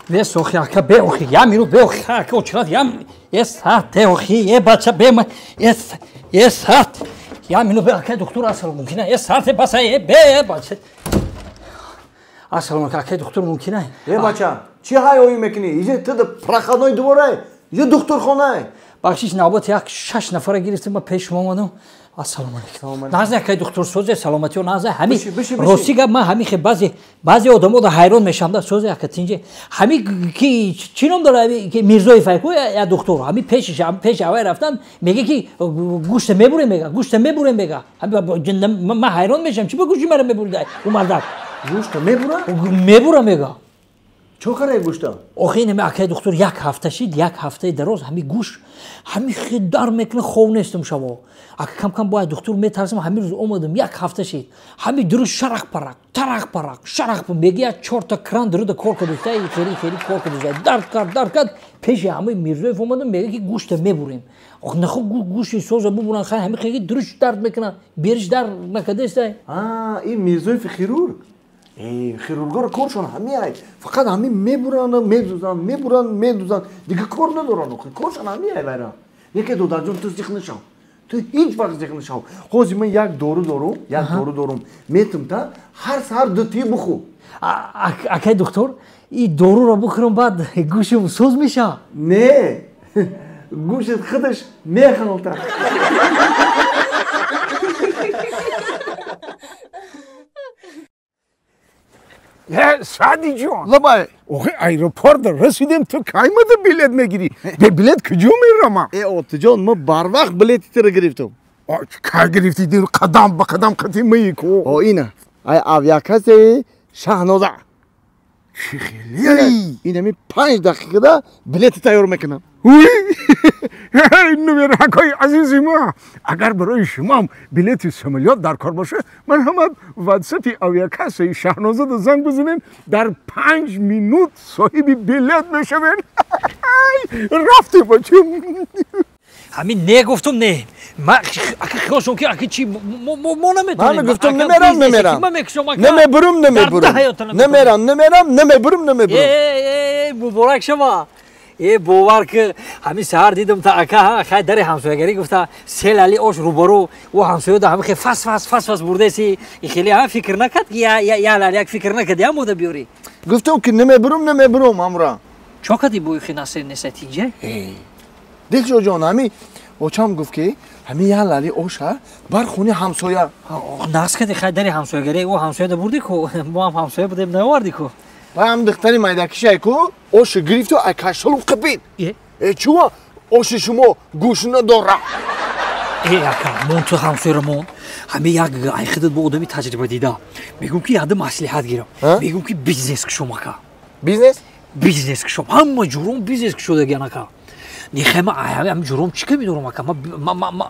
Вес охи ака бе охи, я минут бе охи, ака очрат, я ес сат охи, е бача бе ма, ес ес сат. Я минут бе ака доктор асал мумкин ес сат баса е бе бача. Ассалому алейкум, ака доктор мумкин Е бача, чӣ ҳайоӣ мекунӣ? Иҷа ту проходной дворай, иҷа духтурхонай. Бахшиш навбат як шаш нафара гирифтем, ма пеш шумо омадам. Ассалому алейкум. Наза акай доктор созе саломатиё наза ҳами рости гап ман ҳами хе баъзе одамо да ҳайрон мешам да созе ака тинҷе ҳами ки чӣ ном дора ки Мирзоев ай ку я доктор ҳами пешиш пеш авай рафтан меге ки гӯшта мебурем мега гӯшта мебурем мега ман ҳайрон мешам чӣ ба гӯшти мара мебурида ӯ мардак гӯшта мебура мебура мега чо карай гӯшта охи инаме акай доктор як ҳафта шид як ҳафтаи дароз ҳами гӯш ҳами хе дар мекунад хов нестам шаво ака кам кам бояд доктор метарсам ҳамин рӯз омадам як ҳафта шид ҳами дуруст шарақ парақ тарақ парақ шарақ меги як чорта кран дуруда кор кардуста хели хели кор кардуста дард кард дард кард пеши ҳамаи Мирзоев омадам мега ки гӯшта мебурем нахо гӯшти соза бубуран хай ҳами хели дуруст дард мекунад бериш дард накардеста ин Мирзоеви хирург хирургоро коршон ҳамиай фақат ҳами мебуранд медузанд мебуранд медузанд дига кор надоранд коршон ҳамиай вайра яке додарҷон ту зиқ нашав ту ҳеҷ вақт зиқ нашав ҳозир ман як дору дорум як дору дорум метум та ҳар саҳар дутии бихӯр акай доктор и доруро бихӯрам баъд гӯшам соз мешавад не гӯшат худаш мехалта Сади ҷон. Лабай. Охи аэропорт расидем, ту кай мада билет мегирӣ? Бе билет куҷо мерама? Э отиҷон, ма барвақт билети тира гирифтам. Кай гирифтӣ? Қадам ба қадам қати маи ку. О ина. Ай авиакассаи Шаҳноза. Чӣ хеле? Ин ҳами 5 дақиқада билети тайёр мекунам. Нумеракҳои азизи ма, агар барои шумоам билети самолёт дар кор бошад, ман ҳама ватсапи авиакассаи Шаҳнозада занг бизанем, дар 5 минут соҳиби билет мешавем. Рафтем бачам. Ҳамин не гуфтум не. Ма ака хиёл шум ки ака чи мо наметонем. Ман гуфтум намерам намерам. Намебурум намебурум. Намерам намерам намебурум намебурум. Э муборак шава. Э бовар ки ҳамин саҳар дидам та ака хай дари ҳамсоягарӣ гуфта сел али ош рӯбарӯ ӯ ҳамсоя да ҳами хе фас фас фас фас бурдаси и хеле ҳам фикр накард ки я я як фикр накард я мода биёрӣ. Гуфтум ки намебурум намебурум ҳамра. Чо кардӣ бо хе насиб несат инҷа? Дилшоҷон ҳами очам гуфт ки ҳами я лали оша бар хони ҳамсоя. Нақс кардӣ хай дари ҳамсоягарӣ ӯ ҳамсоя да бурдӣ ку мо ҳам ҳамсоя будем наовардӣ ку. Ҳам духтари майдакишай ку оши гирифту ай кашолу қипид. Э чува оши шумо гӯш надора. Э ака мон ту ҳамсояро мон ҳами як ай худат бо одами таҷриба дида мегӯм ки яда маслиҳат гирам мегӯм ки бизнес кушом ака. Бизнес? Бизнес кушом ҳама ҷуром бизнес кушодагиан ака. Нехема ҳами ҷуром чӣ ка медорам ака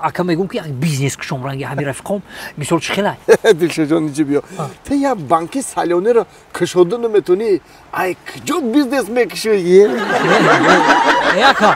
ака мегӯм ки як бизнес кушом ранги ҳами рафиқом мисол чӣ хелай. Дилшоҷон инҷа биё ту як банки салёнеро кушода наметонӣ ай куҷо бизнес мекушӣ? Э ака